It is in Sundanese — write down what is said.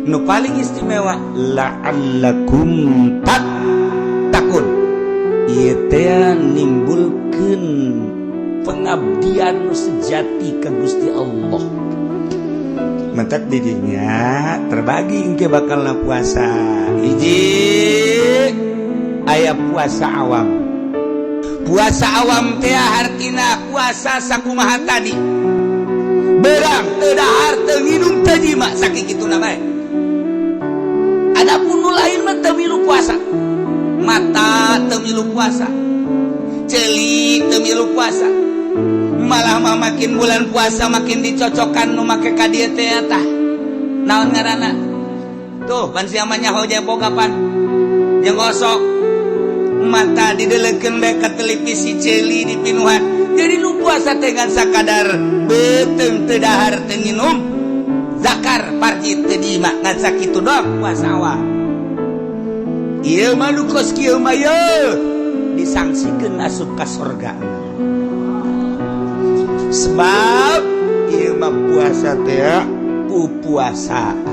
Nu paling istimewa la'allakum tattaqun. Ieu teh nimbulkeun pengabdian nu sejati ka Gusti Allah. Mentak didinya terbagi engke bakal puasa. Hiji aya puasa awam. Puasa awam teh hartina puasa sakumaha tadi, berang teu dahar, teu nginum, teu jima, sakitu bae. Adapun nu lain mah teu milu puasa. Mata teu milu puasa, ceuli teu milu puasa. Malah mah makin bulan puasa makin dicocokkan nu make ka dieu teh. Tah, naon ngaranna tuh, pan sia mah nyaho jebo kapan jeung gosok mata didelekeun bae ka televisi, ceuli dipinuhan. Jadi nu puasa teh ngan sakadar beuteung teu dahar, teu nginum, zakar parji teu diima, ngan sakitu doang puasa awam. Ieu mah nu kos kieu mah ye disangsikeun asup ka sorga, sebab ieu mah puasa teh pupuasaan.